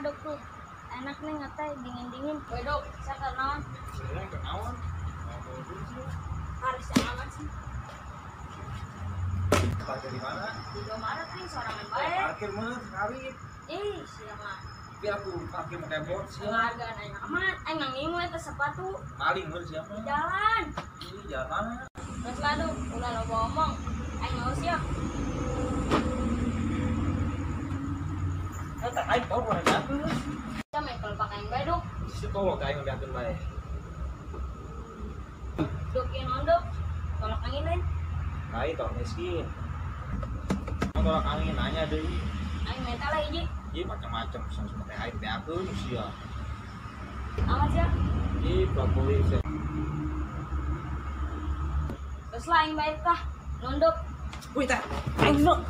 dok tuh. Enak nih ngeteh dingin-dingin. Woi dok, saya kenaon? Sebenarnya kenaon? Harus amat sih. Parkir di mana? Di Indomaret nih, sorangan bae. Parkir mana sekali? Ih, siapa? Tapi aku parkir pakai bot sih. Harga nanya amat, aing ngangingu eta sepatu. Maling mun siapa? Jalan. Ini jalan mana? Terus lah dok, ulah loba omong. Aing mau siap. Eta aing tau mana jatuh. Sama kalau pakai aing bae dok. Si tolong aing ngambilkeun bae. Dok ieu naon dok? Tolak angin lain. Lain tolak miskin. Tolak angin nanya deui. Aing meta lah hiji. Ih macam-macam sama teh aing beakeun sia. Amat sia. Ih brokoli sia. Terus lah aing bae tah. Nunduk. Wih teh. Aing nunduk.